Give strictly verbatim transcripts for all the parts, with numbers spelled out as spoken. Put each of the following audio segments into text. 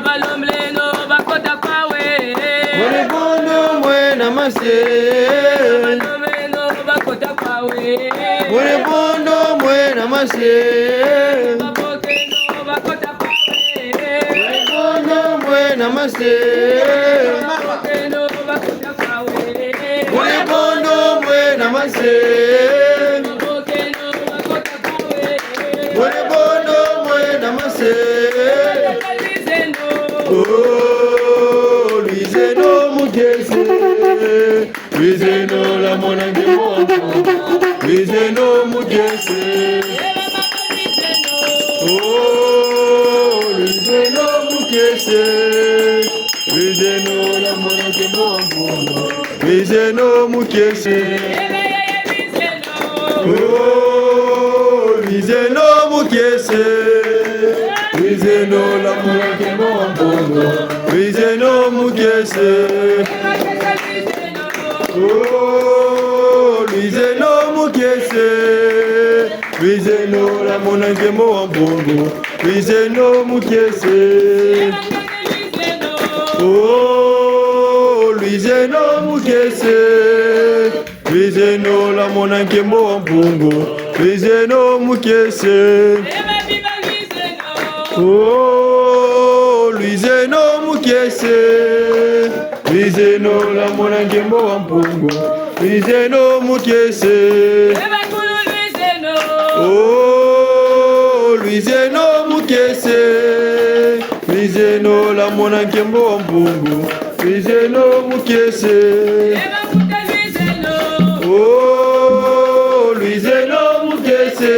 Balombeno bakota kwawe. Bole bondo mwena mase. Balombeno bakota kwawe. Bole bondo mwena mase. Babokeno bakota kwawe. Bole bondo mwena mase. Babokeno bakota kwawe. Bole bondo mwena mase. Babokeno bakota Bole bondo mwena mase. Oh, lwizeno mu kiese. Lwizeno lwa mona nkembo wa Mpungu. Lwizeno mu kiese. Oh, lwizeno mu kiese. Lwizeno lwa mona nkembo wa Mpungu. Lwizeno mu kiese. Oh, lwizeno mu kiese. Lwizeno lwa mona nkembo wa Mpungu. Lwizeno mu kiese. Oh, lwizeno mu kiese. Lwizeno lwa mona nkembo wa Mpungu. Lwizeno mu kiese. Oh, lwizeno mu kiese. Lwizeno lwa mona nkembo wa Mpungu. Lwizeno mu kiese. Oh, lwizeno mu kiese. Lwizeno lwa mona nkembo wa Mpungu. Lwizeno mu kiese. Oh, lwizeno mu kiese. Lwizeno lwa mona nkembo wa Mpungu. Lwizeno mu kiese. Oh, lwizeno mu kiese.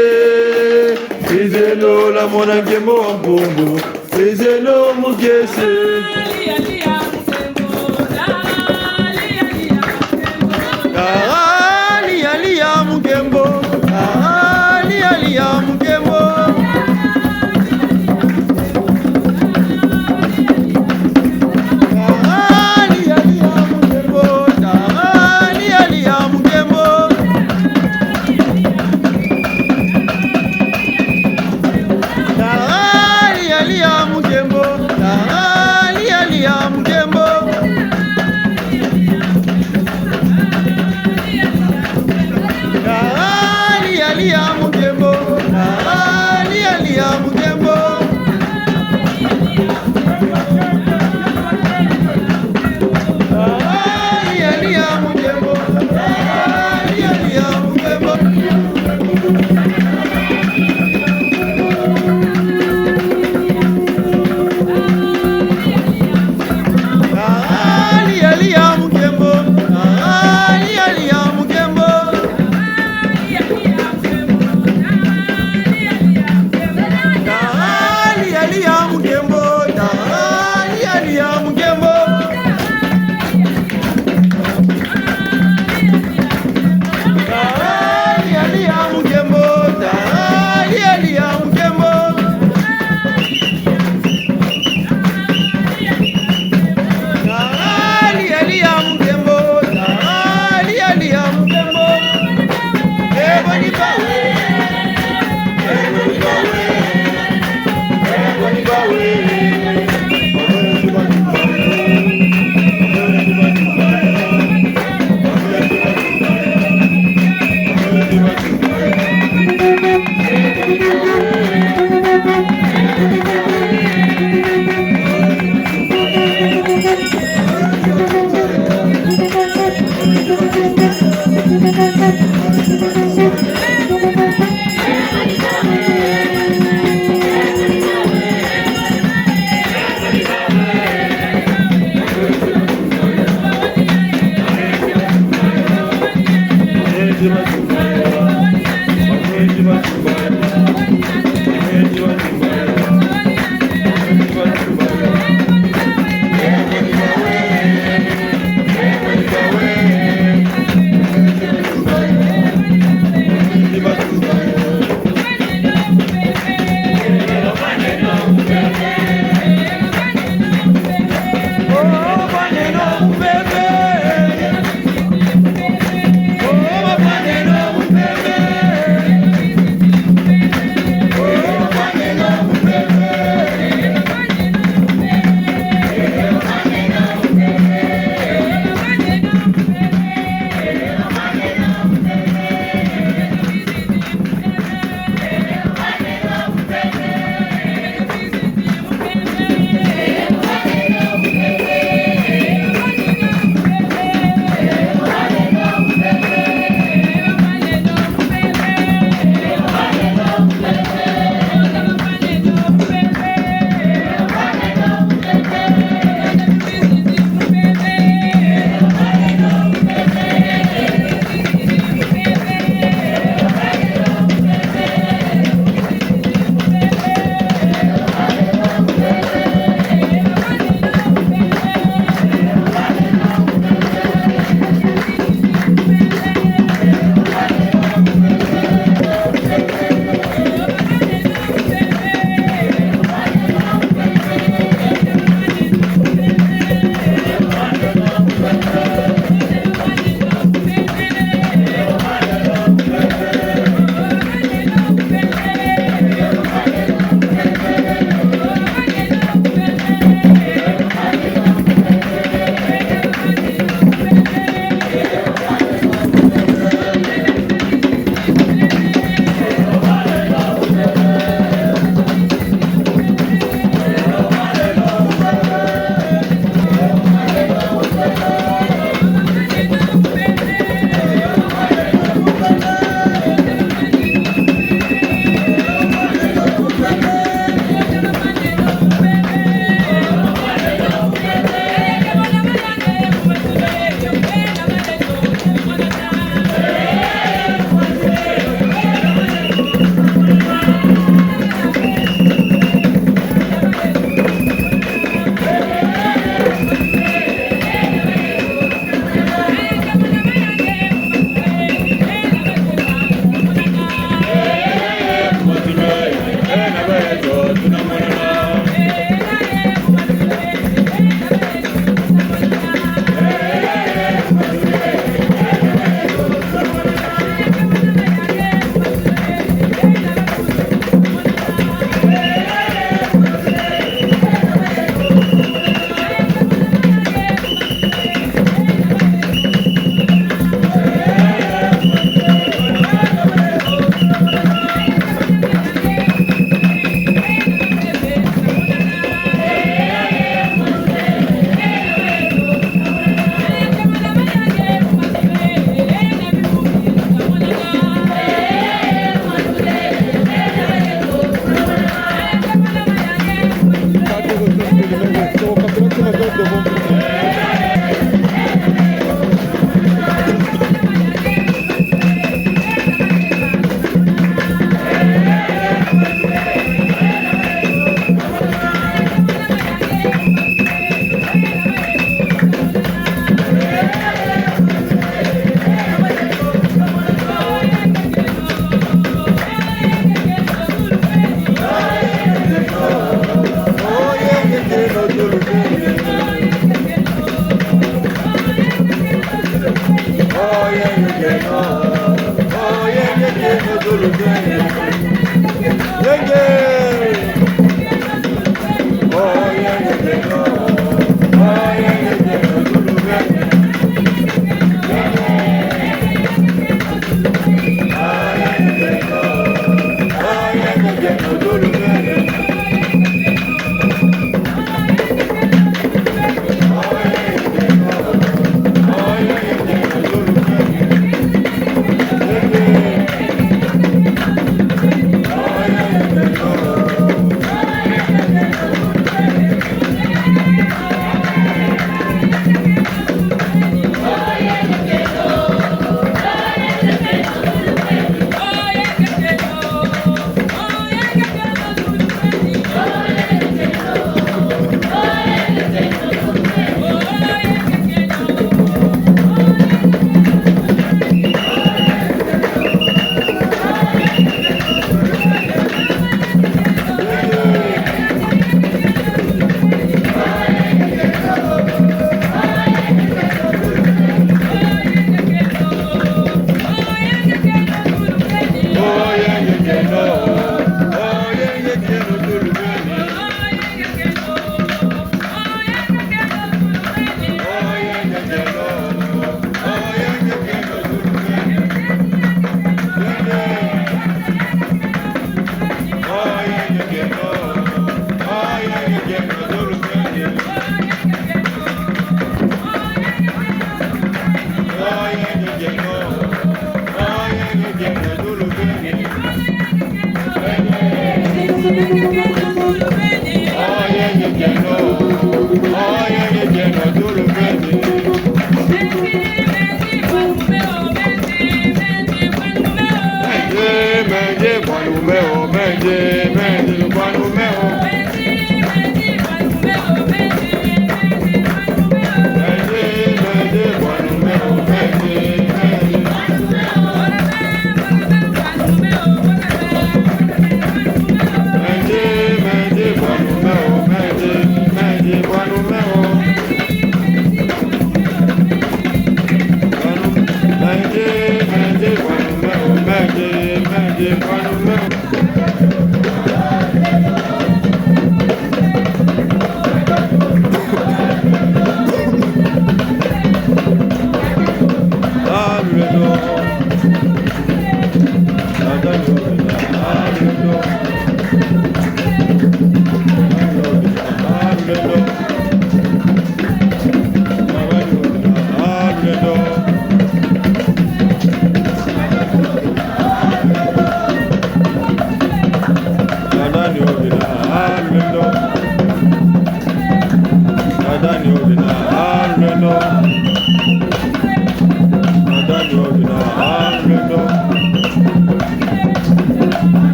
Lwizeno lwa mona nkembo wa Mpungu. Lwizeno mu kiese. Tara lia lia mu nkembo. Tara lia lia mu nkembo. Tara lia lia mu nkembo. Tara lia lia mu nkembo. Tara lia lia mu nkembo. Tara lia lia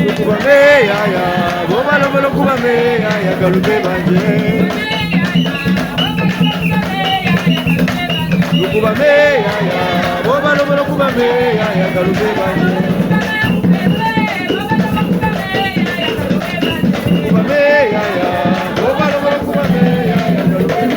Lukuba me yaya, bo balobolo kuba me yaya, kalube banje. Lukuba me yaya, bo balobolo kuba me yaya, kalube banje. Lukuba me yaya, bo balobolo kuba me yaya, kalube banje.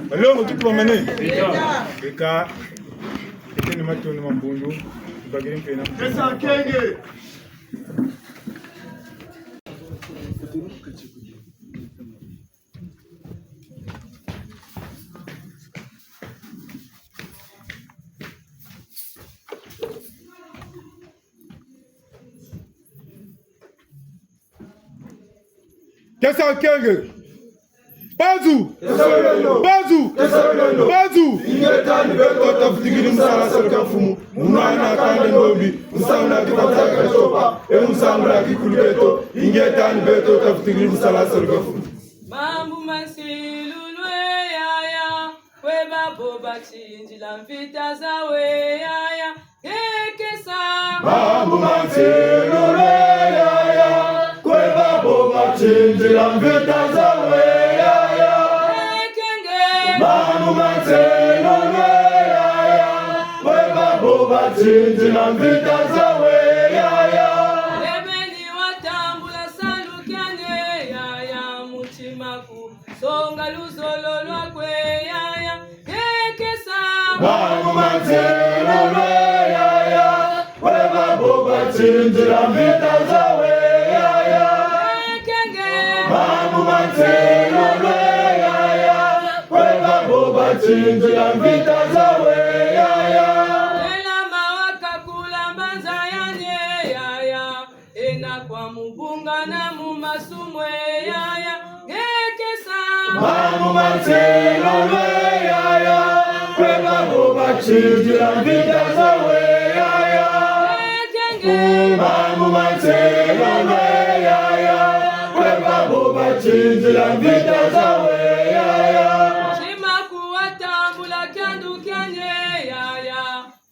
Balongo, tutu bamene. Eka, eke ni matondo ma mbundu, tubakiri mpe na. Kesa kenge. Kesa kenge. Banzu! Kesa lulendo! Banzu! Kesa lulendo! Banzu! Ingeta ni beto tavutukiri mu sala solo kia mfumu. Mwana kande ngombi, musangula kibataka chopa, e musangula kikulu beto. Ingeta ni beto tavutukiri mu sala solo kia mfumu. Mambu ma nsilulu e yaya, kwe babo batindila mvita zawu e yaya, nge kesa. Mambu ma nsilulu e yaya, kwe babo batindila mvita zawu e yaya. Nge kenge. Mambu ma nsilulu e yaya, kwe babo batindila mvita zawu e yaya. Ebeni watambula salu kiani e yaya, mutima ku songa luzolo lwaku e yaya, nge kesa. Mambu ma nsilulu e yaya, kwe babo batindila mvita zawu e yaya. Nge kenge. Mambu ma nsilulu e yaya, kwe babo batindila mvita zawu e yaya. Ela mawa kakula mbanza yandi e yaya. Ena kwa mubungana mu masumu e yaya, nge kesa. Mambu ma nsilulu e yaya, kwe babo batindila mvita zawu e yaya. Nge kenge. Mambu ma nsilulu e yaya, kwe babo batindila mvita zawu e yaya. Tima ku watambula kiandu kiani e yaya.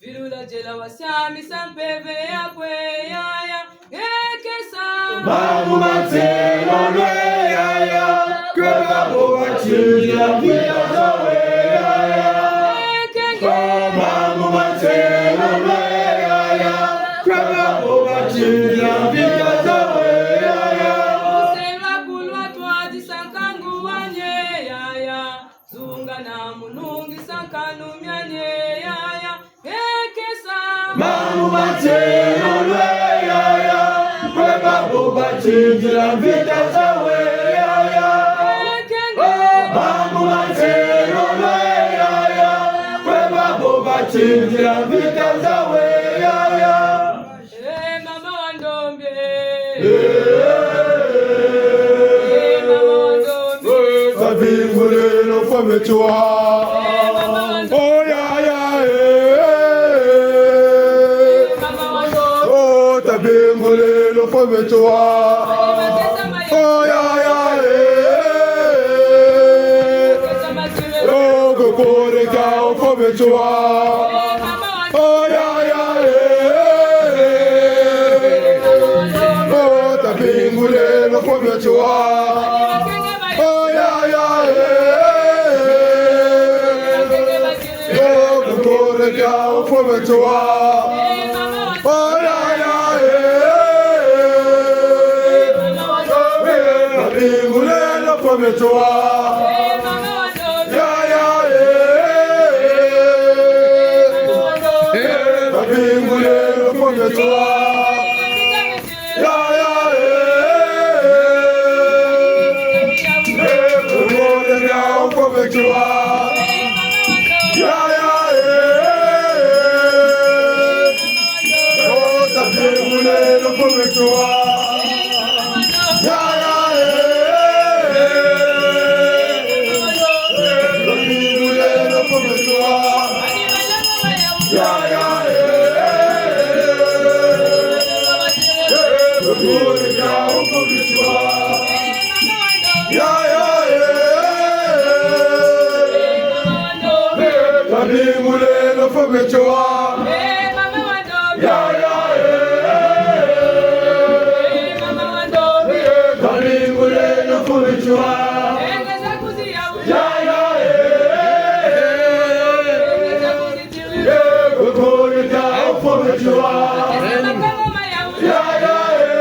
Vilula diela wasiamisa mpeve yaku e yaya, nge kesa. Mambu ma nsilulu e yaya, kwe babo batindila mvita zawu e yaya. Nge kenge. Mambu ma nsilulu e yaya, kwe babo batindila mvita zawu e yaya. Lusela kulwa twadisa nkangu wani e yaya. Zunga na munungisa nkanu miani e yaya, nge kesa. Mambu ma nsilulu e yaya, kwe babo batindila mvita zawu e yaya. Nge kenge. Mambu ma nsilulu e yaya, kwe babo batindila mvita zawu e yaya. Eh, mama wa ndombe. Eh, mama wa ndombe. Tabinguleno fo metua. Eh, mama wa ndombe. Oh, ya, ya, eh. Eh, mama wa ndombe. Oh, tabinguleno fo metua. Oh, ya, ya, eh. Oh, kokore ka fo metua. Oh, ya, ya, eh. Oh, tabinguleno fo metua. Oh, ya, ya, eh. Oh, kokore ka fo metua. Oh, ya, ya, eh. Eh, tabinguleno fo metua. Ya, ya, eh. Eh, tabinguleno fo metua. Ya, ya, eh. Eh, tabinguleno fo metua. Ya, ya, eh. Oh, tabinguleno fo metua. Ya, ya, eh. Eh, tabinguleno fo metua. Ya, ya, eh. Eh, tabinguleno fo metua. Ya, ya, eh. Eh, tabinguleno fo metua. Ya, ya, eh. Eh, tabinguleno fo metua. Ya, ya, eh. Eh, kokore ka fo metua. Ya, ya, eh.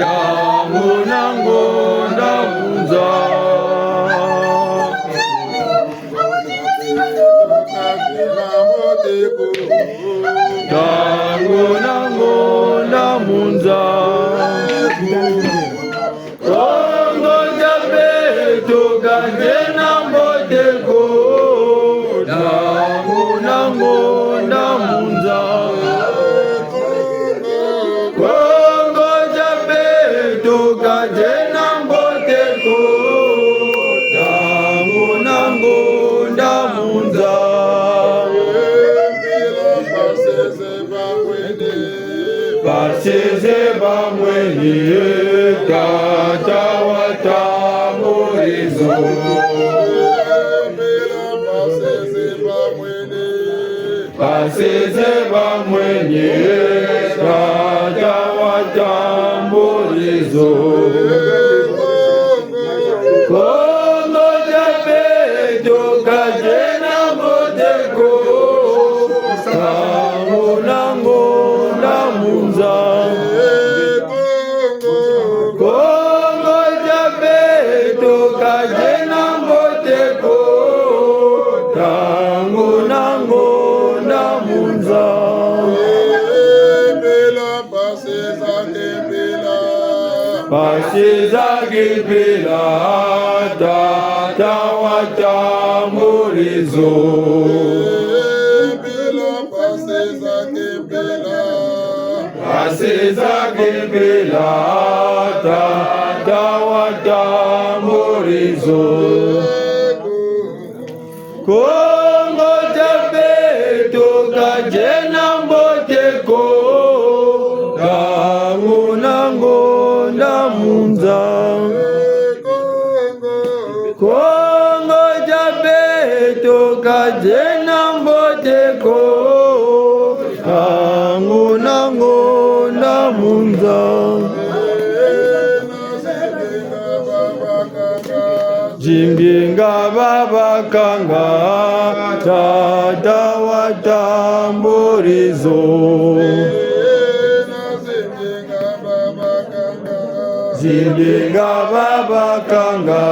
Ntangu na ngonda mu nza. Ntangu na ngonda mu nza. Kongo dia beto ka diena mbote ko. Ntangu na ngonda mu nza. Kongo dia beto ka diena mbote ko. Ntangu na ngonda mu nza. Baseze bamweni, tata watambula zo. Baseze bamweni, tata watambula zo. Kongo dia beto ka diena mbote ko. Ntangu na ngonda mu nza. Kongo dia beto ka diena mbote ko. Ntangu na ngonda mu nza. Baseza kimpila. Baseza kimpila, tata watambula zo. Baseza kimpila. Baseza kimpila, tata watambula zo. Kongo dia beto ka diena mbote ko. Ntangu na ngonda mu nza. Kongo dia beto ka diena mbote ko. Ntangu na ngonda mu nza. Zimbinga babakanga, tata watambula zo. Zimbinga babakanga,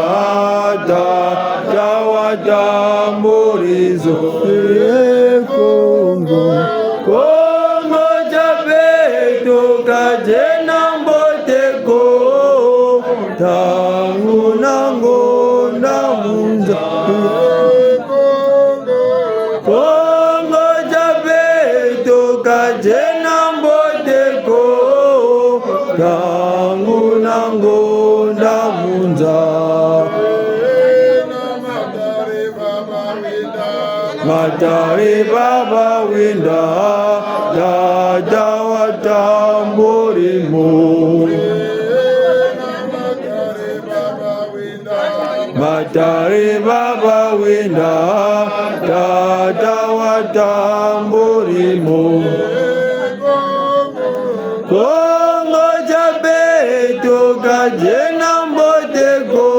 tata watambula zo. E Kongo. Kongo dia beto ka diena mbote ko. Ntangu na ngonda mu nza. Kongo dia beto ka diena mbote ko. Ntangu na ngonda mu nza. Matari babawinda, tata watambula mo. Matari babawinda, tata watambula mo. Kongo dia beto ka diena mbote ko.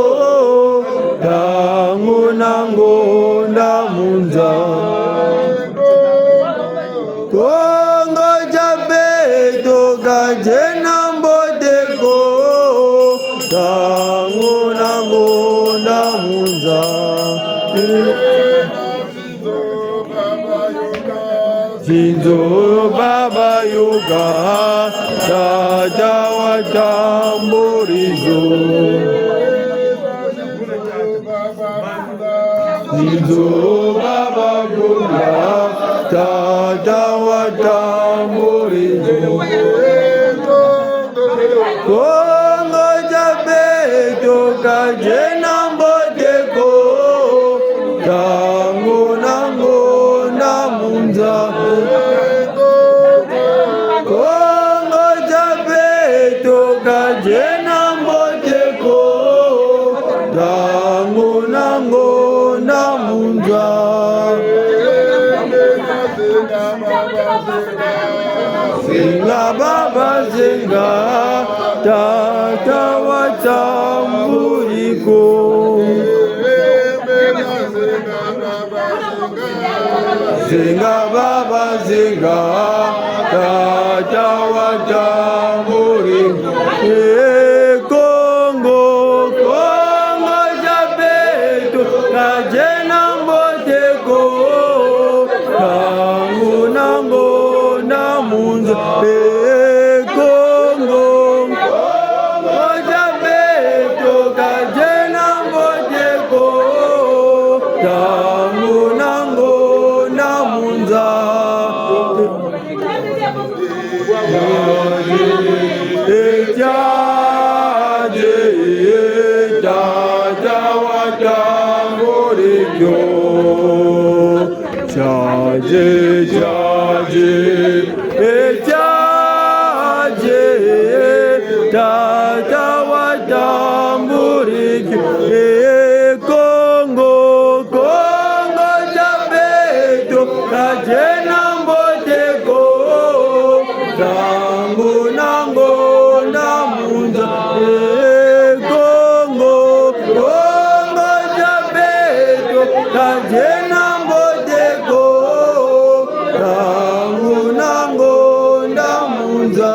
Ntangu na ngonda mu nza. Kongo dia beto ka diena mbote ko. Ntangu na ngonda mu nza. Zinzo baba yoka, tata watambula zo. Zinzo baba yoka, tata watambula zo. Kongo dia beto ka diena mbote ko. Ntangu na ngonda mu nza. Kongo dia beto ka diena mbote ko. Ntangu na ngonda mu nza. Zinga baba zinga, tata watambula ko. Zinga baba zinga, tata watambula ko. Etiaje, etiaje, tata watambuliki, e Kongo, Kongo dia beto, katiena mbote ko, ntangu na ngonda mu nza, e Kongo, Kongo dia beto, katiena mbote ko, ntangu na ngonda mu nza.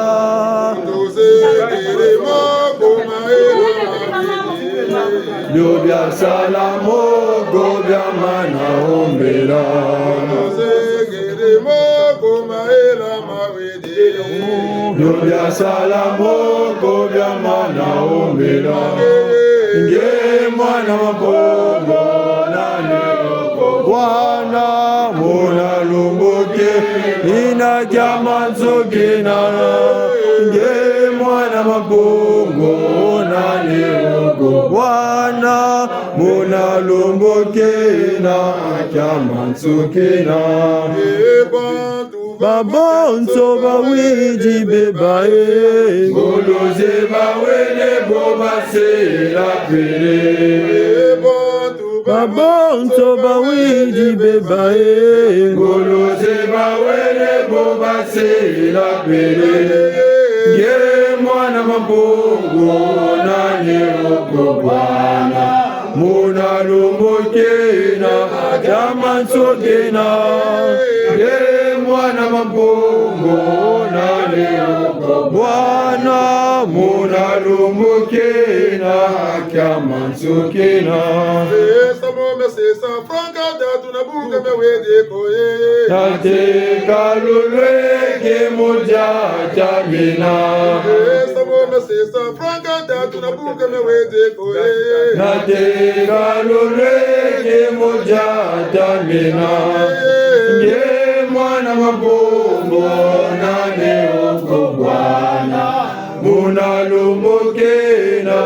Bio biasala moko biamana hombela. Bio biasala moko biamana hombela. Nge mwana ma Kongo, nani wo ko bwana, muna lumbu kena kia mansukina. Nge mwana ma Kongo, nani wo ko bwana, muna lumbu kena kia mansukina. Babonso bawidi beba e. Ngolo ze bawele bo basela pele. Babonso bawidi beba e. Ngolo ze bawele bo basela pele. Nge mwana ma Kongo, nani wo ko bwana, muna lumbu kena kia mansukina. Nge mwana ma Kongo, nani wo ko bwana, muna lumbu kena kia mansukina. Sesa mo me sesa franka tatu na buka me wede ko e. Nate kalulweke mu dia tia mina. Sesa mo me sesa franka tatu na buka me wede ko e. Nate kalulweke mu dia tia mina. Nge mwana ma Kongo, nani wo ko bwana, muna lumbu kena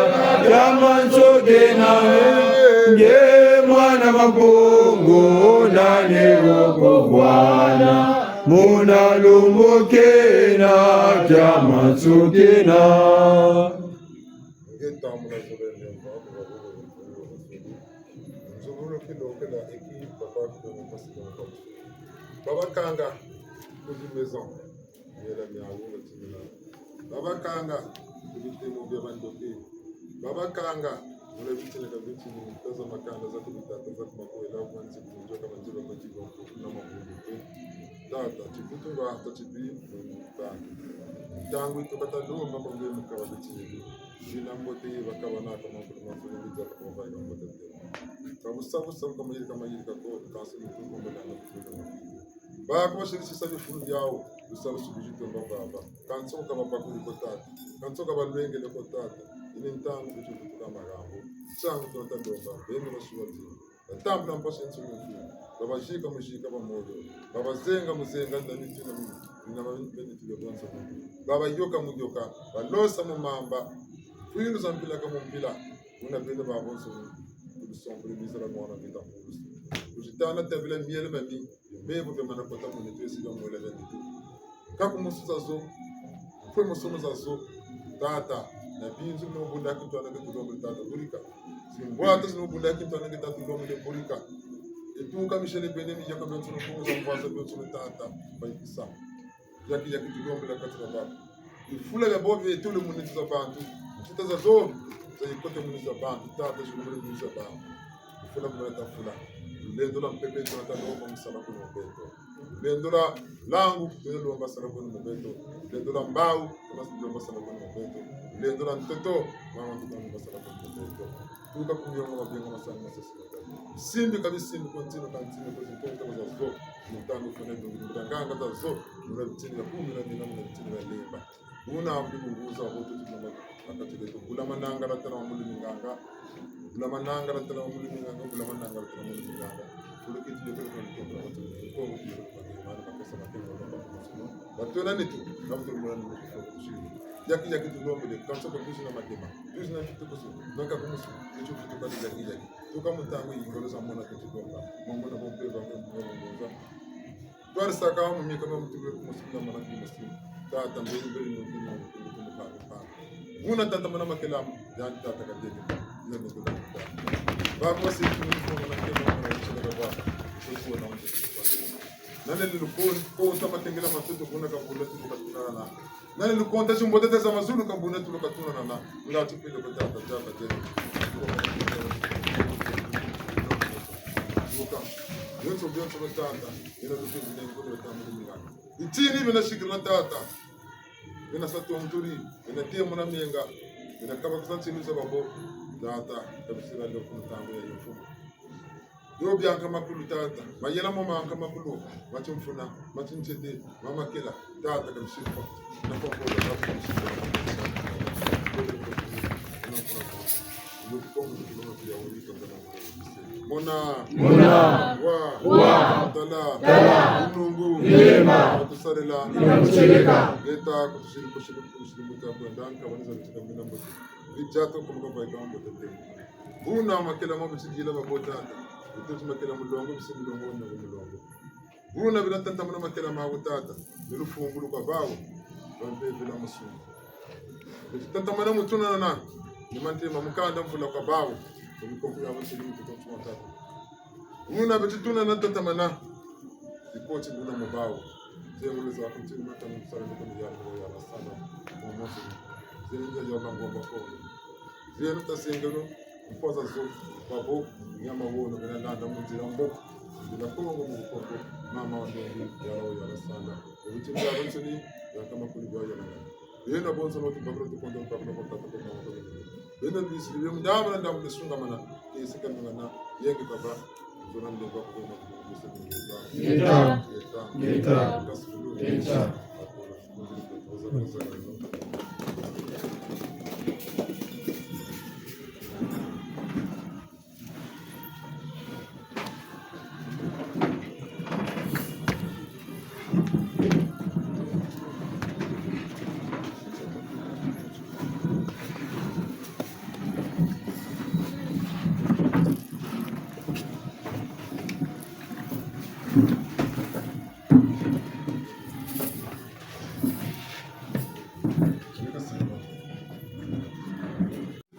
kia mansukina. Nge mwana ma Kongo, nani wo ko bwana, muna lumbu kena kia mansukina. Nge tambula zole nemba, nzobolo kilo kela eki papa kilo mpasi kilo mpasi. Baba kanga, kuzi maison. Miela miawu na timina. Babakanga ku bitemo bia bandoki. Babakanga muna bitini ka bitini, taza makanda za ku bitata, za ku makwela, ku manzi, ku nzoka, manzi ba koti ba ku na mabundu te. Tata, tibutu nga ta tibi, tata. Ntangu yi tuka ta lomba kwa nge mukaba bitini bi. Zina mbote ye bakaba na ka mabundu mafuna biza ka kwa mbote te. Ka busa busa, ka mayirika mayirika ko, kansi mutu ko mbote na kufuka mabundu. Ba ku basirisa bifulu biawu, lusalusu bizi tomba baba. Kansi ka babakuri ko tata. Kansi ka balwengele ko tata. Yi ni ntangu bizi kutuka marambu. Ntangu tonta domba, benge basuwa zina. Batambula mpasi nsuku nsuku. Babazika muzika ba moyo. Babazenga muzenga na mitu na mi-, na ma-, na mitu ya bonso. Babayoka muyoka. Balosa mu mamba. Fwilu za mpila ka mu mpila. Kuna beno babonso. Kubisompele bizala mwana vita kulusu. Kuzitana tabila miele mami. Bimbevo bia mana kota mu nitu esi bia mwela bia nitu. Ka ku musu zazo, mfwe musono zazo, tata, na binzu bino bunda ki ntwana ke tulombele tata burika. Zimbwata zino bunda ki ntwana ke tata tulombele burika. Etuka mishele bene miyaka bionsono, mfumu za mbwaza bionsono tata, bayikisa. Yaki yaki tulombele kati na baba. Bifula bia bobi etulu mu nitu za bantu. Ntita zazo, zayikote mu nitu za bantu, tata, zilombele mu nitu za bantu. Fula ku mena tafula. Lulendo lwa mpeve tuna ta lomba mu sala kuna mu beto. Lulendo lwa langu tuna lomba sala kuna mu beto. Lulendo lwa mbawu tuna lomba sala kuna mu beto. Lulendo lwa ntoto, mama tuna lomba sala kuna mu beto. Tuka ku miongo, mabenga, masani, masesi, matatu. Simbi ka bisimbi, ko ntinu ka ntinu, ko zintonto zazo. Mutangu fana dungi, mutanganga zazo. Muna bitini ya kumi na mina, muna bitini ya lemba. Buna budi bunguza bo tuti na ma-, na kati dieto. Bula mananga la tala wa mulu minganga. Bula mananga la tala wa mulu minganga, bula mananga la tala wa mulu minganga. Bula kiti dieto kwa mtoto wa watu. Kwa mtoto wa mtoto wa mtoto. Batwena nitu, na mtoto mwana ni mtoto wa mtoto. Yaki yaki tulombele, kansi kwa kusi na madema. Kusi na mtoto kusi. Naka kumusu, nitu mtoto kwa yaki yaki. Tuka mutangu yi ngolo za mona kuti bomba. Mona bombe ba mona. Bari saka mu mika ma mutu ku musika mana ku musika. Tata mbele mbele no kino ku musika. Buna tata mana makela mu, yandi tata ka dede. Ina ni tata. Ba ko si ku musika mana kela mana ku musika ba. Ku na. Nani ni lukoni, ko uta matengela matoto kuna ka bula tu ka tuna na. Nani lukonta timbote za mazulu ka buna tulu ka tuna nana. Nga tupile ko tata, tata, tata. Luka. Bionso, bionso ko tata. Ina luke bina nkulu tata mu ngana. Bitini bina sikila tata. Bina sa tonturi, bina tie muna menga. Bina kabakisa ntinu za babo. Tata, kabisira ndo ku ntangu ya mfumu. Yo bianka makulu tata, mayela mo manka makulu, ma timfuna, ma tintete, ma makela, tata ka misipa, na kwa kola, na kwa misipa. Mona. Mona. Wa. Wa. Tala. Tala. Nungu. Yema. Kutusarila. Kutusarila. Leta, kutusiri, kusiri, kusiri, muta, kwenda, nka, waniza, kutika, mina, mbote. Bijato, kumuka, kwa, ikamba, mbote, tete. Buna makela mawu bitidila babo tata. Bituti makela mulongo, bisi mulongo, na mulongo. Buna bila tatamana makela mawu tata. Ni lufungulu kwa bawu. Bampe bila musungu. Biti tatamana mutunana. Ni mante ma mukanda mvula kwa bawu. Ni mikoku ya mutunana tata. Buna biti tunana tatamana. Ikoti buna mu bawu. Zengulu za kuti mata mu sala ni kuni ya ya sala. Momosi. Zenza ya ngomba ko. Zeno tasengeno, mpoza zo, babo, nyama wono, bena landa mu nzila mbo. Nzila Kongo mu Kongo, mama wa ndombi, yala wo yala sanda. Obuti nzila bonsoni, ya kama kuni bwa yala. Bena bonso no tubakula tukondo bakula kwa tata kwa mama kwa. Bena bisi, bia mundama na ndambu sungamana, kesi kanungana, yenge kaba, zona ndemba kwa kwa kwa. Ngeta. Ngeta. Ngeta. Ngeta.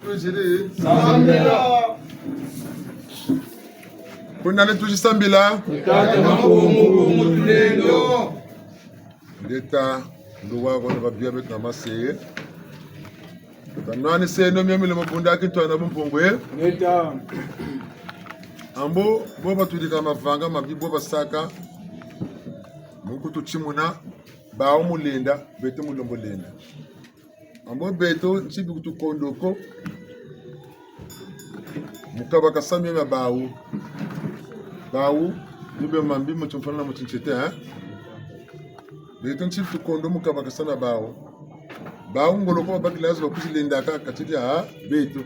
Tuziri. Sambila. Kuna ni tuzi sambila. Tata Makongo, Kongo tulendo. Ngeta, nduwa kono babia beto na maseye. Tanwaniseno mio mile mabunda kintwari na bumpungu, eh? Ngeta. Ambo, bo batudika mavanga mabi, bo basaka. Mu kututimuna, bawu mu lenda, beto mu lembo lenda. Ambo beto, nti bi kutukondo ko. Mu kabakasa mio mia bawu. Bawu, ni bia mambi mu timfuna na mu tintete, eh? Beto nti bi tukondo mu kabakasa na bawu. Bawu ngolo ko babakila zo bakwizi lendaka kati dia beto.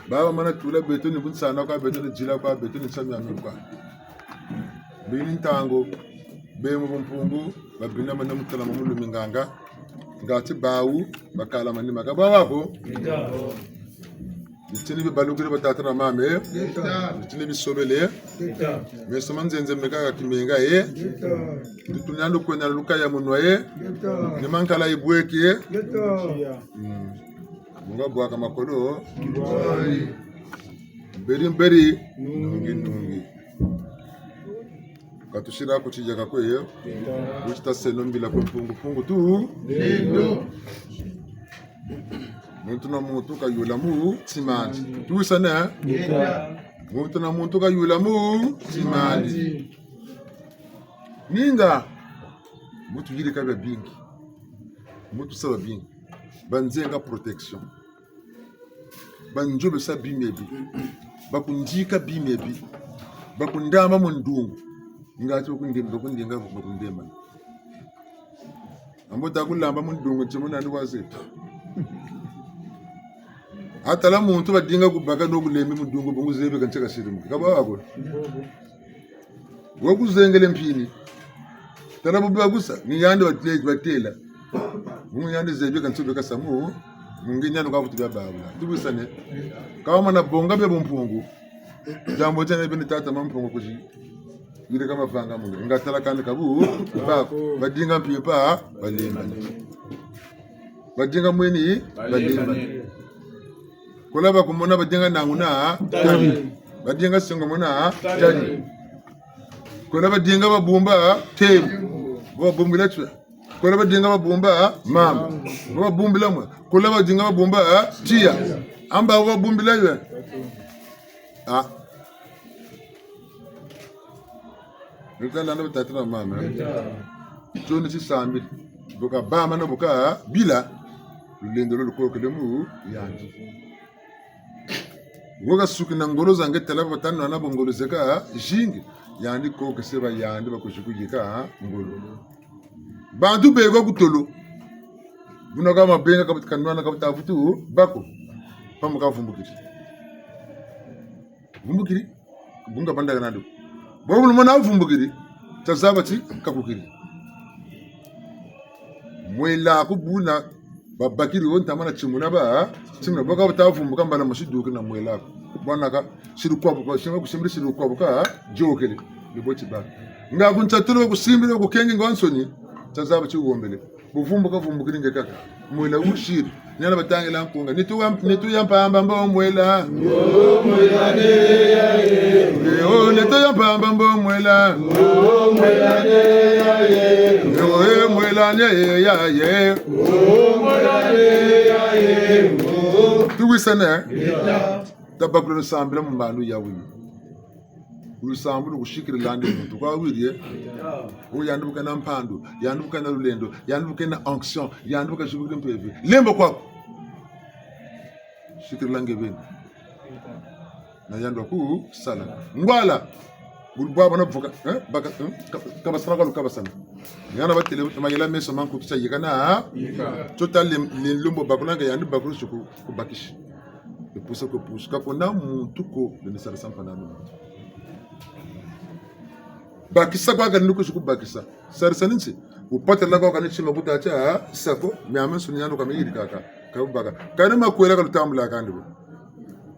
Bawu bamana tula beto ni bunsana kwa beto ni dila kwa beto ni nsamu ya mio kwa. Beni ntangu, be mu bumpungu, babina mana mutala mu mulumi nganga. Ngati bawu, bakala manima ka bawu ko. Bitini bibalukile batata na mama, eh? Ngeta. Bitini bisobele, eh? Ngeta. Meso ma nzenze meka ya kimenga, eh? Ngeta. Tutu na lukwenda lukaya munwa, eh? Ngeta. Ni mankala ibweki, eh? Ngeta. Mm. Munga bwaka makolo. Mbwari. Mberi mberi. Nungi nungi. Ka tusila ku tiyaka kwe, eh? Ngeta. Wuti taseno mbila kwe mpungu mpungu tu. Lendo. Muntu na muntu kayula mu timandi. Tuwisane, eh? Ngeta. Muntu na muntu kayula mu timandi. Ninga, mu tuyirika biabingi. Mu tusa biabingi. Banzenga protection. Banzobesa bima ebi. Bakundika bima ebi. Bakundamba mu ndungu. Ngati bakundemba, bakundemba, bakundemba. Ambo ta kulamba mu ndungu, nti muna ni waze. Atala muntu badinga kubaka no kulembi mu ndungu, bungu zebi ka nti kasiri mu. Ka bawu ko. Wo kuzengele mpini. Tala bubi bakusa, ni yandi batele, batela. Bungu yandi zebi ka nti beka samu, mu nge ni yandi kwa futu bia babula. Tuwisane. Ka wamana bonga bia bumpungu. Diambu tiena beni tata Mampungu kuzi. Yirika mavanga mu nge. Nga tala kani kabu, ba, badinga mpimpa, balembane. Badinga mweni, balembane. Kola bakumona badinga nanguna, tari. Badinga singomona, tari. Kola badinga babumba, tari. Bo babumbila tio. Kola badinga babumba, mamba. Bo babumbila mwe. Kola badinga babumba, tiya. Amba bo babumbila ywe. Ah. Lutala na batata na mama. Tio ni tisambili. Bu kabâ mana bu kabila. Lulendo lo lukokele mu yandi. Wo kasuki na ngolo za nge tala batanu na bo ngolo zeka zingi. Yandi kokese ba yandi bakwizi kuyika ngolo. Bantu beka ku tolo. Buna ka mabenga ka kanwana ka bata vutu bako. Pamu kavumbukiri. Vumbukiri. Bunga bandaka nandi. Bobu lumona vumbukiri. Tazaba ti kakukiri. Mwela ku buna babakiri wo ntama na timuna ba, timuna bo ka bata vumbuka mbala mosi dukiri na mwela ko. Bwana ka, siri kwa buka, siri kusimbiri siri kwa buka, yôkele, ni bo tibâ. Nga ku ntatulu kusimbiri kukenge ngwa nsoni, tazaba ti wombele. Bu vumbuka vumbukiri nge kaka. Mwela wusiri. Ni hana batangila nkunga. Nitu wa, nitu ya mpamba mbo mwela. Oh, mwela ne ya ye. Eh, oh, nitu ya mpamba mbo mwela. Oh, mwela ne ya ye. Eh, oh, eh, mwela ne ya ye. Oh, mwela ne ya ye. Oh. Tuwisane. Tabakulu sambila mu mbandu ya wini. Lusambulu kusikirila ndi muntu kwa wiri, eh? Wo yandi bu kena mpandu, yandi bu kena lulendo, yandi bu kena onction, yandi bu kazibukiri mpeve. Lembo kwaku. Sikirila nge beni. Na yandi wa kusala. Ngwala. Bulu bwa bana vuka, eh? Baka, eh? Ka-, kabasana kalu kabasana. Ni hana batêle mayela meso ma nkutu tia yikana. Yika. Tio tala le, le lumbu bakula nge yandi bakulu suku kubakisi. Epusa ko pusa. Ka kuna muntu ko, beni sarisa mpanani muntu. Bakisa kwa kani kusi kubakisa. Sarisa ni nti, wupatala kwa kani tima kuta tia, sa ko, miamiansoni miandi kwa miyirikaka. Ka wubaka. Kani makwela ka lutambula kandi bo.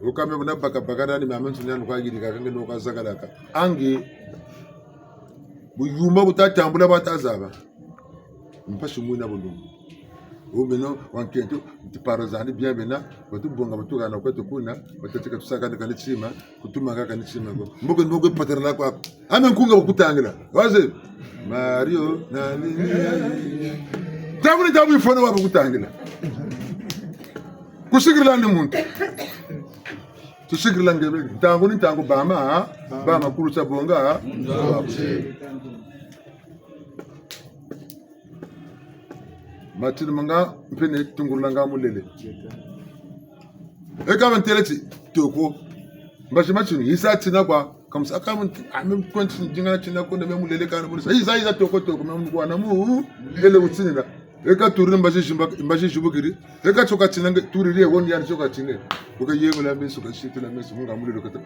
Wo ka me buna baka baka nani miamiansoni miandi kwa yirikaka, nge no kwa zakalaka. Ange, bu yuma buta tambula bata zaba. Mpasi mwina bulungu. Wo meno, wa nkento, nti paro zandi bien bena, batu bonga, batu hana kweto kuna, batu tika tusaka ndi kani tima, kutuma ka kani tima ko. Mbo ke, mbo ke patarala kwa. Ame nkunga bakutangila. Waze. Mario, na ni, ni, ni. Tabu ni tabu yifwana wa bakutangila. Kusikirila ndi muntu. Tusikirila nge beni. Ntangu ni ntangu bama, ha? Bama kulu tia bonga, ha? Matini manga mpene tungululanga mulele. Eka bantele ti, toko. Mbazi matini, yisa tina kwa. Kamusa, aka muntu, ame kwenti dinga na tina kwa na me mulele kana mulisa. Yisa, yisa toko, toko, me mukwana mulele wutinina. Eka turiri mbazi zimba, mbazi zibukiri. Eka tio katina nge, turiri ye woni yani tio katina. Wuka yengula meso, kasitula meso, munga mulele kata.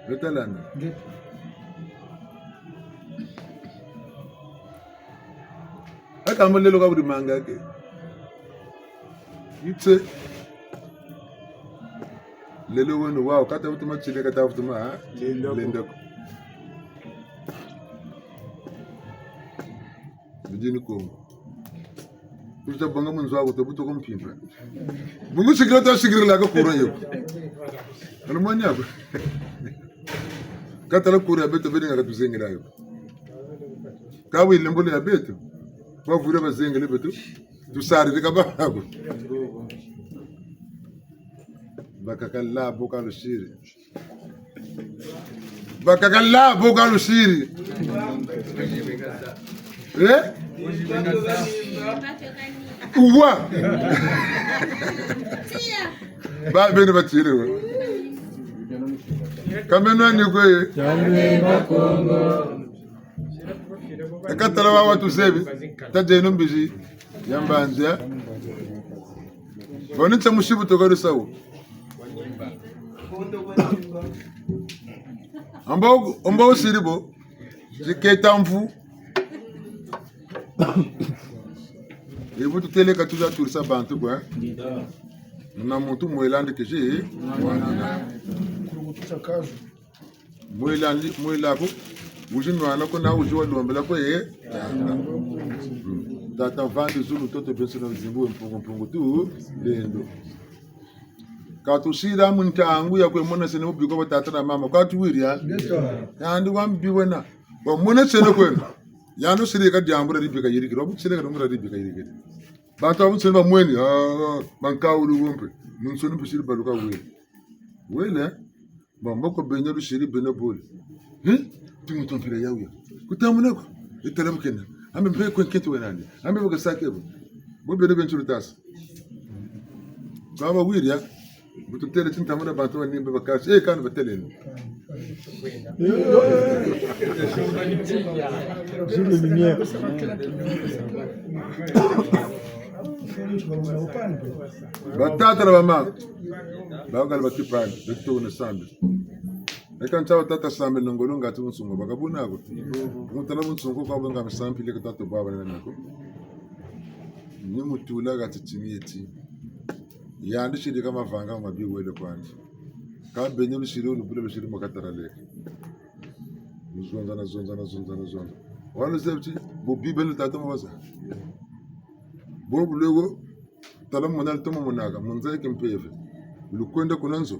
Betalana. Nge. Aka mulele ka buri manga ke. Itse. Lelo weno wau, kata vutuma tile, kata vutuma, ha? Lendoko. Lendoko. Bidini Kongo. Kuta bonga mu nzo aku, to buto ko mpimpa. Bungu sikirila ta sikirila ka courant yo. Alumani ako. Ka tala courant ya beto, beni nga katuzengela yo. Ka bwe lembolo ya beto. Ba vura bazengele beto. Tusariri ka ba ako. Bakaka la boka lusiri. Bakaka la boka lusiri. Eh? Uwa. Ba beni batiri we. Ka meno ni kwe. Eka tala wa watu zebi. Tadeno mbizi. Ya mbanza. Boni ntia musibu toka lusawo. Amba, amba wusiri bo. Ziketa mvu. Ebu tutele ka tuza turisa bantu kwa. Muna muntu mwela ndi kisi, mwana. Kulukutu tia kazu. Mwela ndi, mwela ko, wizi nwana ko na wizi walombela ko, eh? Mm. Tata vandi zulu, ntoto, benso na luzingu, we Mpungu, Mpungu tulendo. Ka tusila mu ntangu ya kwe moneseno bubi kwa batata na bamama. Ka tuwiri, eh? Yandi wa mbi wena. Wa moneseno kwena. Yandi siri ka diambu dia dibika yirikiri. Wa bu siri ka diambu dia dibika yirikiri. Bantu ba bu nsoni bamweni, ah, bankawulu bo mpe. Mu nsoni mpe siri baluka wele. Wele, bambo ko beno lusiri beno bole. Hein? Ti muntu mpila ya wuya. Kutamuna ko. Itala bukena. Ambe mpe kwe nkento wena nandi. Ambe buka sake bo. Bo beno bentu lutasa. Baba wiria. Bu tutele ti ntamuna bantu banimba bakasi. Eh, kani batele ni. J'ai les lumières. Batata na bamama. Bakala bakipani, beto na sambi. Eka ntia batata sambi na ngolo ngati bunsungu, bakabuna ko. Mutala bunsungu kwa bunga misambi leka tato baba na nako. Ni mutula ngati timi eti. Yandi siri ka mavanga mabi wele kwandi. Ka beno lusiri, lubula lusiri mu katala leke. Luzonza na zonza na zonza na zonza. Wala zebi ti, bo Bible tata mwaza. Bo bulego, tala mona lutoma monaka, mu nza yeke mpeve. Lukwenda kuna nzo.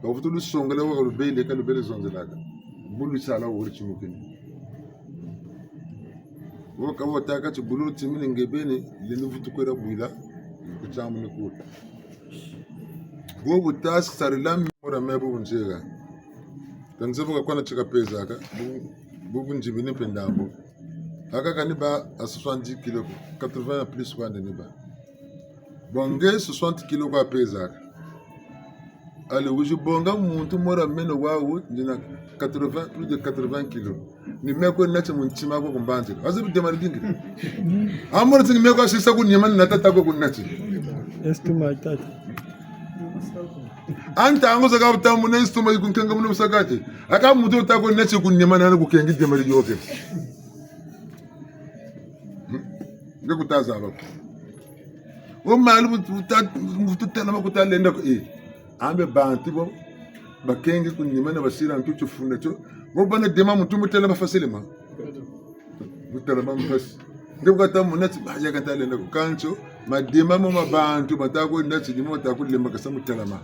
Ka wuvutu lusongela waka lubele, ka lubele zonzelaka. Bu lusala wuri timukini. Wo ka wotaka ti bululu timini nge beni, lendi vutu kwela bwila, ku tiamu ni kula. Bo bu ta sarila mora me bu bunzeka. Ka nzebi ka kwa na tika pezaka, bu, bu bunzimini mpe ndambu. Aka kani ba a soixante-dix kilos ko, quatre-vingts plus kwandi ni ba. Bon, nge soixante kilos kwa pezaka. Allez, wizi bonga muntu mora meno wawu, ndina quatre-vingts, plus de quatre-vingts kilos. Ni me ko nati mu ntima ko ku mbanzila. Wazebi dema lidingi. Amora ti ni me ko sisa ku nima ni na tata ko ku nati. Estomac tata. A ntangu zakaka bu tamona estomac yi ku nkenga muna bu sakati. Aka muntu ta ko nati ku nima na ku kengi dema liyoke. Nge ku ta zaba ko. Wo mali bu, bu ta, bu tu telama ku ta lenda ko, eh. Ambe bantu bo, bakengi ku nima na basila ntu tifunda tio. Bo bana dema muntu mu telama facilement. Mu telama mpasi. Nge bu ka ta mona ti, ba, ya ka ta lenda ko. Kansi, madema mo ma bantu, ma ta ko nati, ni mo ta ko lemba kasa mu telama.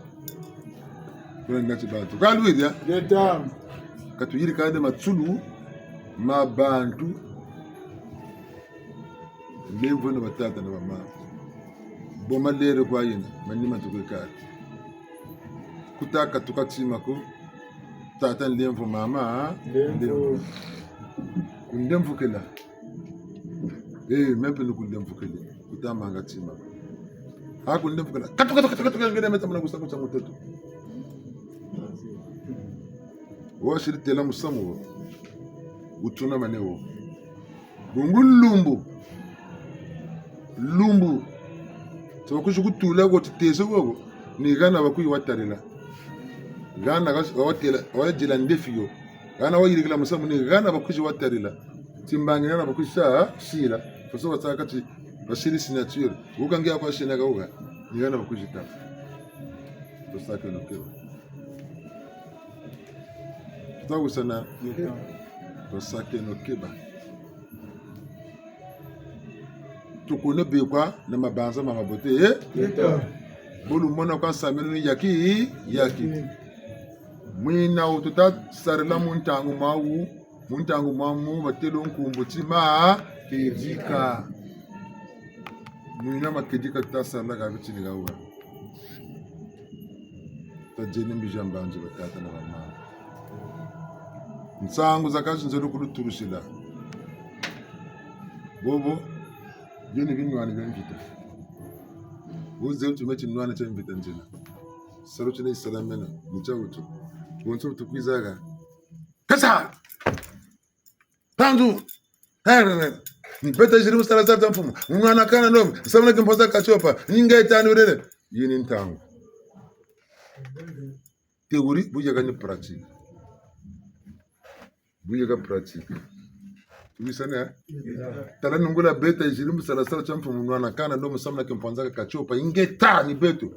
Kuna nati bantu. Ka luwiri, ya? Ngeta. Ka tuyirikane matsulu ma bantu. Lemvo na batata na bamama. Bo malere kwa yena, manima tukwe kati. Ku ta katuka tima ko, tata nlemvo, mama, ha? Nlemvo. Nlemvo. Ku nlemvokela. Eh, me mpe ni ku nlemvokela. Ku ta manga tima ko. Ha, ku nlemvokela. Katuka, katuka, katuka, katuka, ngene meta muna kusa kusa mutoto. Wo siri tela musamu wo. Wutuna mane wo. Bungu lumbu. Lumbu. Ti bakwizi ku tula ko ti tezo ko, ni hana bakwizi wa tarila. Hana ka, wa tela, wa yela ndefi yo. Hana wa yirikila musamu ni hana bakwizi wa tarila. Ti mbangi hana bakwizi sa, sila. Faso wa saka ti, basiri signature. Wuka nge ya kwa sina ka wuka. Ni hana bakwizi ta. Twasakeno keba. Tuta wisana. Twasakeno keba. Tukuna bikwa na mabanza ma mabote, eh? Ngeta. Bu lumona kwa nsaminu ni yaki, yaki. Yaki. Mwina wu tuta sarila mu ntangu mwawu, mu ntangu mwamu, batelo nkumbu ti ma kedika. Mwina ma kedika tuta sarila ka bitini ka wuka. Tadieno mbizi ya mbanzi batata na bamama. Nsangu za kazi nzolo kuluturusila. Bobo, bini binwani bia mvita. Wuzebi ti me tinwani tia mvita nzina. Salu tina yisala mena, ni tia wutu. Bonso bu tukwizaka. Kasa! Panzu! Herere! Mpeta ziri mu sala za mfumu. Mwana kana nobe. Samuna kimpoza katiopa. Ninga itanu rere. Yi ni ntangu. Théorie, bu yeka ni pratique. Bu yeka pratique. Tuwisane, eh? Tala nungula beta yiziri mu sala sala tia mfumu nwana kana ndo musamu na kimpanza ka katiopa. Ingeta ni beto.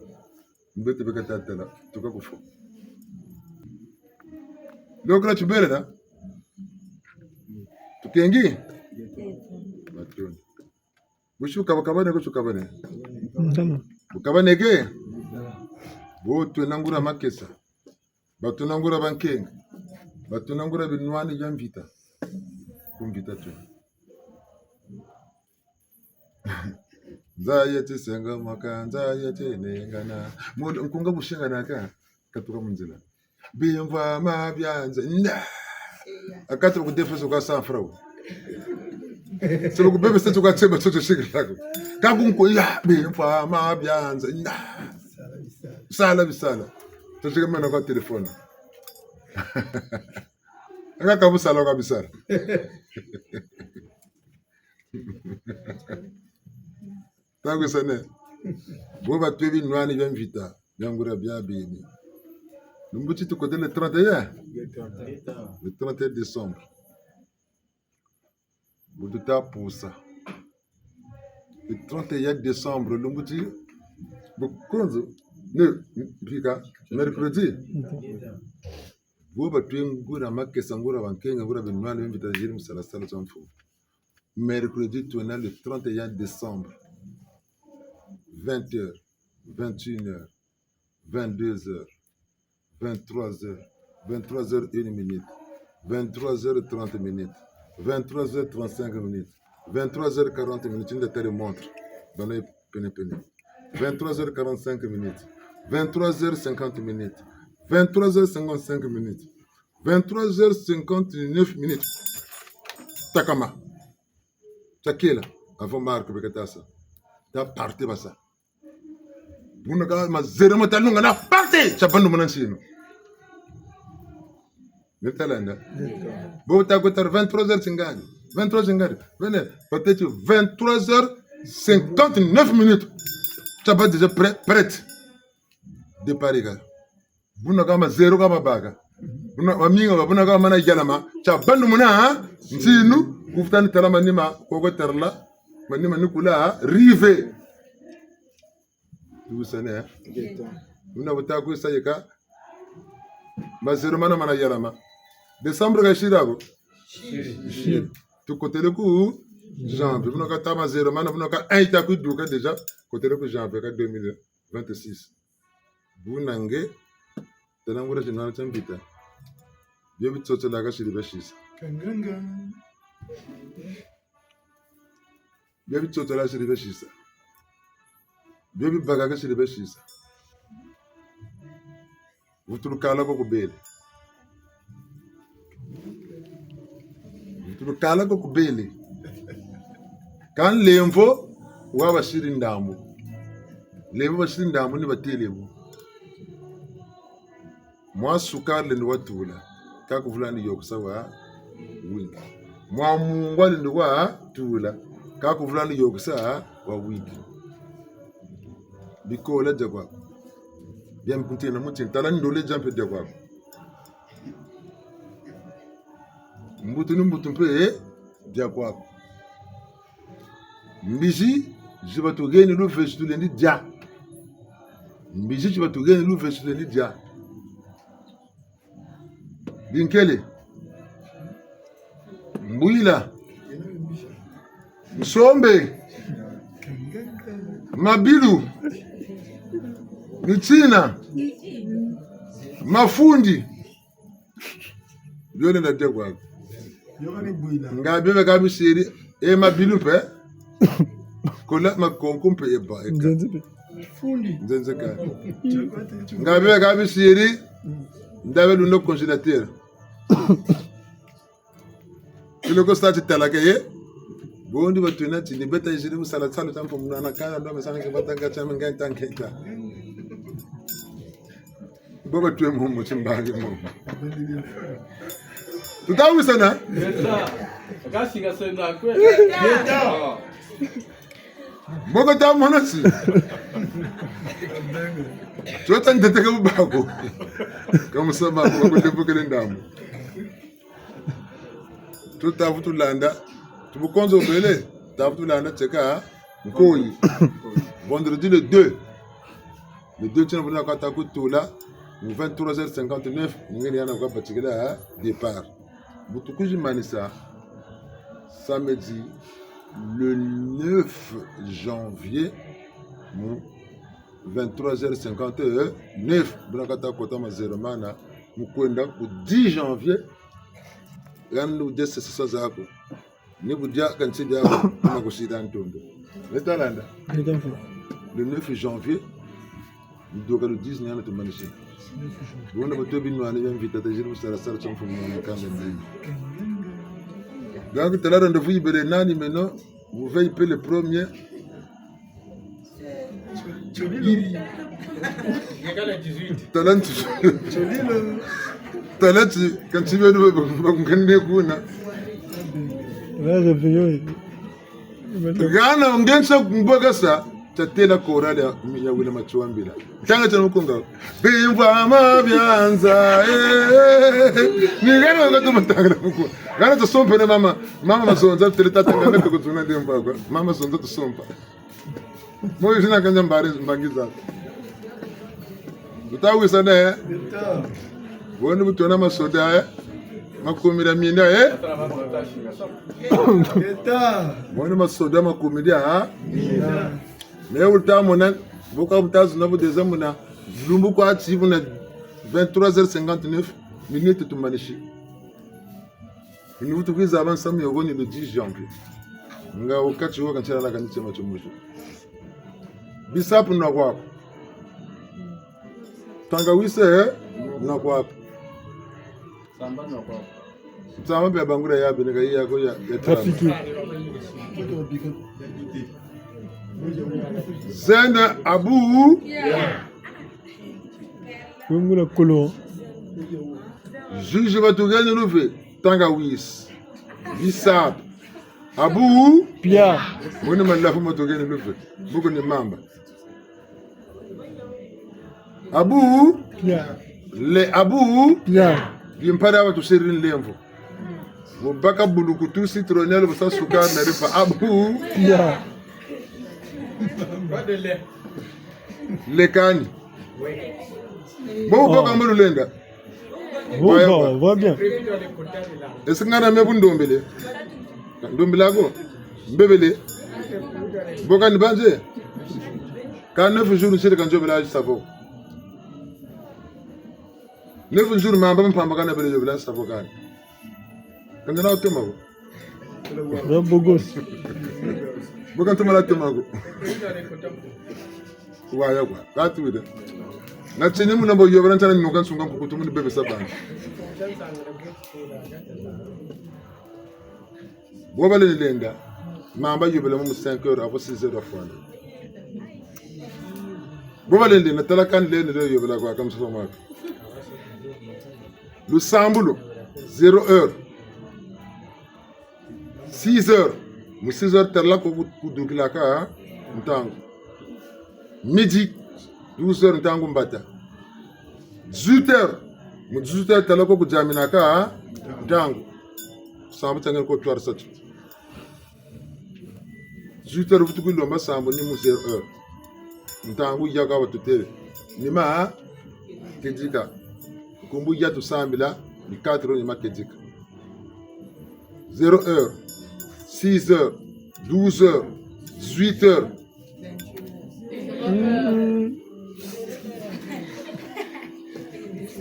Ni beto beka tatala. Tuka kufwa. Lokula tubele na? Tukengi? Matondo. Busi bu kabakabane, busi bu kabane. Ntama. Bu kabane ke? Bo twena nguria makesa. Ba twena nguria bankenga. Ba twena nguria binwani bia mvita. Ku mvita twena. Nza yeti senga maka, nza yeti nengana. Mu nkunga bu singana ka, katuka mu nzila. Bimvwama bia nze, na. Akati ku defense kwa cent francs. Solo ku bebe se kwa tseba tsotso sikilako. Kakunko ya, bimvwama bia nze, na. Sala bisala. Totika mana kwa téléphone. Nga ka busala kwa bisala. Tuwisane. Bo ba twe binwani bia mvita, bia nguria bia beni. Lumbu ti tukotele le trente et un? Le trente et un décembre. Bu tuta pusa. Le trente et un décembre, lumbu ti bukonzo, ne, mpika, mercredi. Bo ba twe nguria makesa, nguria bankenga, nguria binwani bia mvita ziri mu sala sala tia mfumu. Mercredi, twena le trente et un décembre. Vingt heures, vingt et une heures, vingt-deux heures, vingt-trois heures, vingt-trois heures une minute, vingt-trois heures trente minutes, vingt-trois heures trente-cinq minutes, vingt-trois heures quarante minutes, nda tala montre. Bana pene pene. Vingt-trois heures quarante-cinq minutes, vingt-trois heures cinquante minutes, vingt-trois heures cinquante-cinq minutes, vingt-trois heures cinquante-neuf minutes. Takama. Takela. Avant marque beka tasa. Ta parte basa. Buna ka ma zéro ma talunga na parte. Tia bandu muna nsinu. Ni talanda. Bo ta kota vingt-trois heures tingani. Vingt-trois heures tingani. Vene, peut-être vingt-trois heures cinquante-neuf minutes. Tia ba déjà prêt, prête. Départ ka. Buna ka ma zéro ka ma baka. Buna, wa minga ba, buna ka mana yalama. Tia bandu muna, ha? Nsinu, kufutani tala manima, koko tarla. Manima ni kula, ha? Rive. Tuwisane, eh? Buna bu ta kwisa yeka. Ma zéro mana mana yalama. Décembre ka siri ko? Siri. Tukotele ku janvier. Buna ka ta ma zéro mana, buna ka un ta kwiduka déjà. Kotele ku janvier ka deux mille vingt-six. Buna nge, tala nguria tinwani tia mvita. Bio bitsotsola ka siri bia sisa. Kanganga. Bio bitsotsola siri bia sisa. Bio bibaka ka siri bia sisa. Vutulukala ko kubele. Vutulukala ko kubele. Ka nlemvo wa basiri ndambu. Nlemvo basiri ndambu ni batêle bo. Mwa sukari lendi wa tula, ka kuvula ni yôkesa wa wingi. Mwa mungwa lendi wa tula, ka kuvula ni yôkesa wa wingi. Bikola dia kwaku. Bia mpuntena muti, tala ndole dia mpe dia kwaku. Mbutu ni mbutu mpe, eh, dia kwaku. Mbizi zi batuheni luvesu tulendi dia. Mbizi zi batuheni luvesu tulendi dia. Binkele. Mbwila. Nsombe. Mabilu. Mitsina. Mafundi. Bio lendi dia kwaku. Nga bio beka bisiri, e mabilu mpe. Kola makonko mpe eba, eka. Nzenze mpe. Nzenze ka. Nga bio beka bisiri, nda bia lunda congélateur. Biloko sa ti tala ke ye. Bondi batwena ti ni beta yiziri mu sala salu tia mfumu nwana kana ndo mesana ke batanga tia menga ntangeta. Bo batwe mu mu timbangi mu. Tutawisana? Kasi nga sena kwe. Moko ta mona si. Twata ndeteke bubako. Kamusaba ko kutepukele ndambu. Tuta vutu landa, tubukonzo bele, ta vutu landa tieka nkoyi. Vendredi le deux. Le deux tina buna kata kutula, mu vingt-trois heures cinquante-neuf, ni ngeni yana kwa batikila départ. Bu tukuzi manisa, samedi le neuf janvier, mu vingt-trois heures cinquante-neuf, buna kata kota ma zéro mana, mu kwenda ku dix janvier, yandi dese sisa zaku. Ni kudia kansi diaku, na kusida ntondo. Leta landa. Leta mfu. Le neuf janvier, ni doka le dix ni yana tumanisi. Bona batu binwani ya mvita ta jiri sala sala tsa mfumu mwana kanda nzeni. Donc, tala rendez-vous yibele nani maintenant, vous veillez le premier. Tala nti. Tala nti. Kansi beno ba, ba, ba, bakungane kuna. Hana ngensa mbokasa, tatela chorale ya, ya William Matsoua Mbila. Ntanga tia mukunga. Bimvwama bia nza, eh. Ni hana wakati matanga na mukunga. Hana tusompe na mama, mama Mazonza, tele tata ngana tukutuna ndemba kwa. Mama Mazonza tusompa. Moyo zina kanja mbari mbangi za. Tuta wisana, eh? Woni bu tona masoda, eh? Makumi dia minda, eh? Woni masoda makumi dia, ha? Me wuta mona, bu ka buta zuna bu deza mona, lumbu kwa ti buna vingt-trois heures cinquante-neuf minutes tumanisi. Ni bu tukwiza ba nsamu yo ni le dix janvier. Nga wakati wo kansi lala kani tiema tio mosi. Bisapu na kwaku. Tangawisi, eh? Na kwaku. Nsamba na kwaku. Nsamba mpe ya bangula ya bene ka ya ko ya, ya trafic. Zena abu. Wengula kolo. Juge batuheni luve, tangawisi. Bisapu. Abu. Pia. Woni malafu matuheni luve. Buku ni mamba. Abu. Pia. Le abu. Pia. Bimpara batusiri nlemvo. Bubaka bulukutu citronnelle busa sukari na ripa. Abu. Pia. Lekani. Bo, bo kamba lulenda. Bon, bon, va bien. Est-ce que ngana me bu ndombele? Ndombela ko. Mbebele. Bo kani banze. Ka neuf jours nsiri kanzobela savon. Neuf jours mamba mpamba kana bele yobela savon kani. Kanza na otema ko. Na bogos. Bo ka ntoma la tema ko. Waya kwa. Kati wida. Na tini muna bo yobela ntana nuka nsunga mpukutu muni bebe sabana. Bo balendi lenda. Mamba yobela mu cinq heures avant six heures afwana. Bo balendi lenda tala kani lendi le yobela kwa kamsa maka. Lusambulu, zéro heure. Six heures. Mu six heures tala ko ku-, kudukilaka ntangu. Midi, douze heures ntangu mbata. Dix-huit heures. Mu dix-huit heures tala ko kudiaminaka ntangu. Sambu tangeni ko twari satu. Dix-huit heures vutu kwilomba sambu ni mu zéro heure. Ntangu ya ka batutele. Ni ma kedika. Nkumbu ya tusambila ni quatre heures ni ma kedika. Zéro heure, six heures, douze heures, dix-huit heures. Mm.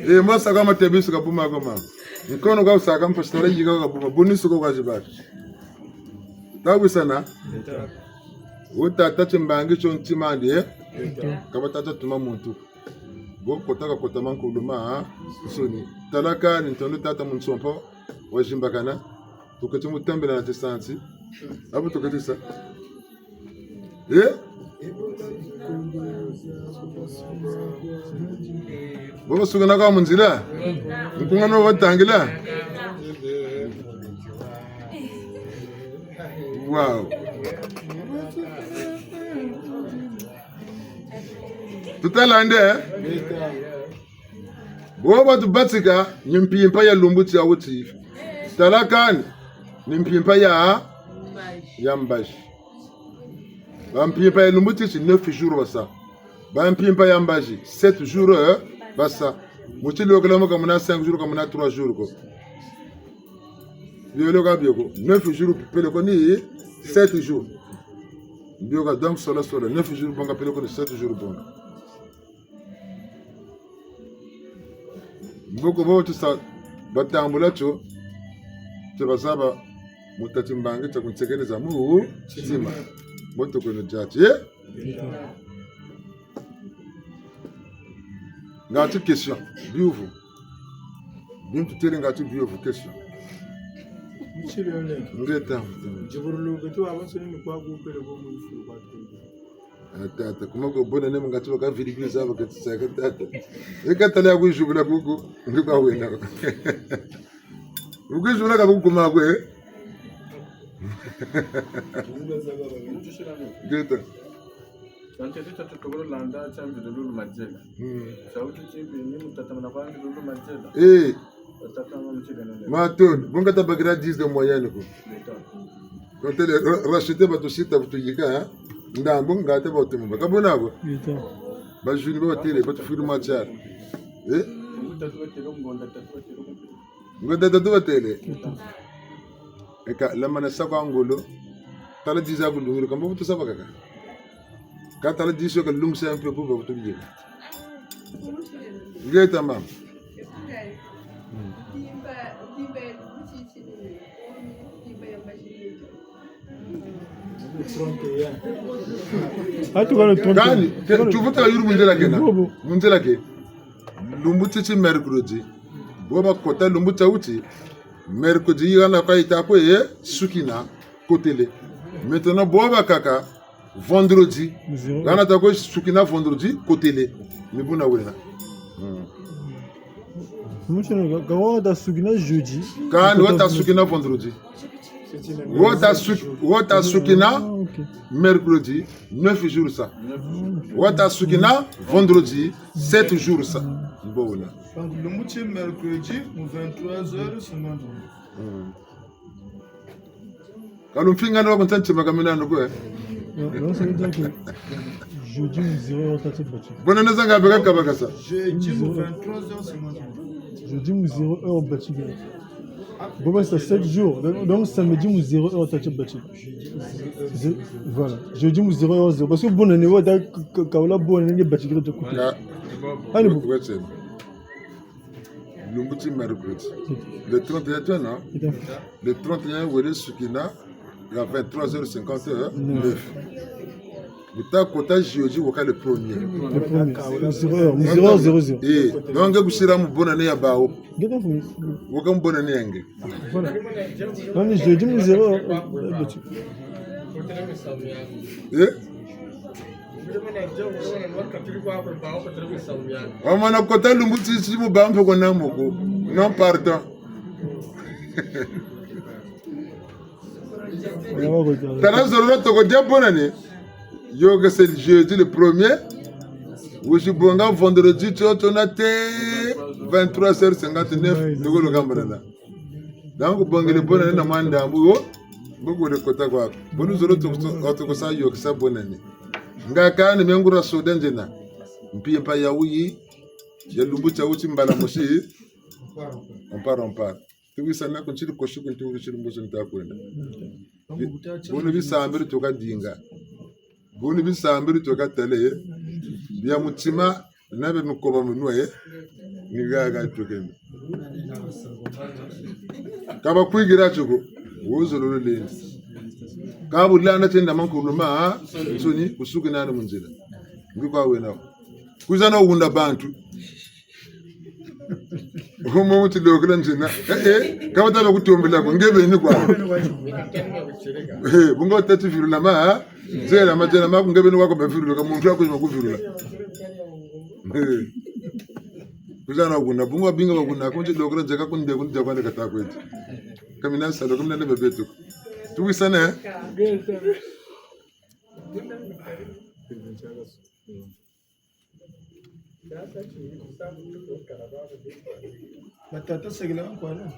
E, masaka matebisu ka buma ko ma. Nkono ka usaka mpasi tala yika ka buma. Buni suko kwa zibati. Tawisana? Wo tata timbangi tio ntimandi, eh? Ka ba tata tuma muntu. Bo kota ka kota mankulu ma, ha? Nsoni. Tala kani ntondo tata Munsompa wazimbakana. Tuketi mu tambila na tisansi. Abu tuketi sa. Eh? Bo basukana kwa mu nzila? Nkunga no batangila? Wow. Tutalande, eh? Bo batubatika, ni mpimpa ya lumbu tia wuti. Tala kani. Ni mpimpa ya, ya mbazi. Ba mpimpa ya lumbu titi, neuf jours basa. Ba mpimpa ya mbazi, sept jours, eh, basa. Mu tilokela mo ka muna cinq jours, ka muna trois jours ko. Bio lo ka bio ko. Neuf jours peleko ni sept jours. Bio ka donc sola sola. Neuf jours bonga peleko ni sept jours bonga. Mboko bo tisa batambula tio, te bazaba mu tâ timbangi tia kunsekeneza mu ntima. Mbo tukweno dia ti, eh? Ngati question, biyuvu. Bintu tele ngati biyuvu question. Ngeta. Ah, tata, kuma ko bonne année mu ngati baka virgule zaba kati saka tata. E ka tala ya kuyizibula kuku, ngi kwa wena. Wukuyizibula ka kuku kuma kwe. Ngeta. Tantete tata tukolo landa tia mvilulu mazela. Mm. Tia wuti tibi ni mu tatamana kwa mvilulu mazela. Eh. Matondo, bu ngata bakila dix de moyenne ko. Ngeta. Kotele, ra-, racheter bato sita bu tuyika, hein? Ndambu ngata bato mba. Ka buna ko? Ngeta. Ba juni ba batele, bato firi matière. Eh? Ngonda tatu batele. Eka, lamana sa kwa ngolo. Tala dix za kulungiri, kamba bu tusa bakaka. Ka tala dix yo ka lungisa un peu pour ba bu tubiye. Ngeta mama. Atu kalo trente. Kani, ke, tuvuta yuru mu nzila ke na. Bobo. Mu nzila ke. Lumbu titi mercredi. Bo bakota lumbu tia wuti. Mercredi yana kwa yita kwe ye, sukina, kotele. Maintenant, bo bakaka, vendredi. Zéro. Yana ta kwe sukina vendredi, kotele. Ni buna wena. Hmm. Musi na ka, ka wata sukina jeudi. Kani wata sukina vendredi. Wata su-, wata sukina, ah, ok, mercredi, neuf jours sa. Wata sukina vendredi, sept jours sa. Ni bo wena. Donc, lumbu ti mercredi, mu vingt-trois heures cinquante minutes. Hmm. Ka lumfingana wa ku ntantima ka mina no kwe. Non, non, ça veut dire que jeudi mu zéro heure tati batiki. Bonne année za nga beka kabaka sa. Jeudi mu vingt-trois heures cinquante minutes. Jeudi mu zéro heure batiki. Bon, ben, c'est sept jours. Donc, donc, samedi mu zéro heure tati batiki. Zé-, voilà. Jeudi mu zéro heure zéro. Parce que bonne année, ouais, donc, ka, ka, ka, la bonne année batiki. Allez, bon. Lumbu ti mercredi. Le trente et un, non? Le trente et un, wele sukina, ya vingt-trois heures cinquante-neuf. Wuta kota jeudi, waka le premier. Le premier. Mu zéro heure, mu zéro heure zéro zéro. Eh, donc, nge kusila mu bonne année ya bawu. Ngeta fu. Waka mu bonne année ya nge. Voilà. Donc, jeudi, mu zéro heure. Eh? Wamana kota lumbu titi mu bampe ko na moko. Non, pardon. Tala zololo toko dia bonne année. Yo ke c'est le jeudi le premier. Wizi bonga vendredi tio tona te vingt-trois heures cinquante-neuf. Toko lo kambarana. Donc, bongele bonne année na mwa ndambu wo, mbo kule kota kwaku. Bo luzolo toko, toko sa yokisa bonne année. Nga kani me nguria soda nzena. Mpimpa ya wuyi, ya lumbu tia wuti mbala mosi. On part, on part. Tuwisana ku ntiri kosi ku ntiri ntiri mbozo nta kwenda. Bi-, buna bisambiri tuka dinga. Buna bisambiri tuka tala, eh. Bia mutima, na bia mikoba munwa, eh. Ni gaga tukeni. Ka bakwigila tio ko, wuzololo lendi. Ka bulanda tienda mankulu ma, ah, nsoni, kusuki nani mu nzila. Ngi kwa wena ko. Kwiza na wunda bantu. Omo muti lokela nzina. Eh, eh, ka bata ba kutombela ko, nge beni kwa. Eh, bu nga tati vilula ma, ha? Nzela, ma nzela ma ku nge beni kwa ko ba vilula, ka muntu wa ku ma ku vilula. Eh. Kwiza na kuna, bu nga binga ba kuna, ku nti lokela nzeka ku nde, ku nde kwa nde kata kweti. Ka mina nsalo, ka mina nde bebeto. Tuwisane, eh? Batata sekela nkwana.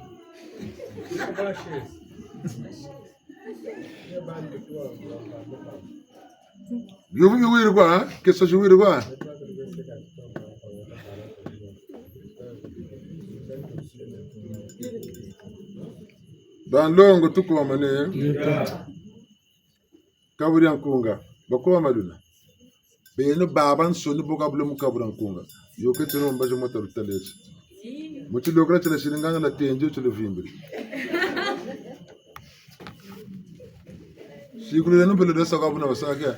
Biovu biwiri kwa, hein? Keso ziwiri kwa. Banlongo tukomane. Kabu dia nkunga. Bakoma luna. Beno babansoni bo kabula mu kabu dia nkunga. Yôketeno mbazi mota lutaleti. Mu tilokela tiela siri nganga la tenzi tiela vimbiri. Sikulu leno mpelo desa kwa buna basaka.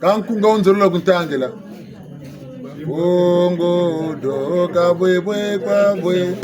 Ka nkunga wunzololo kuntangila. Bongo doka bwebwe kwa bwe.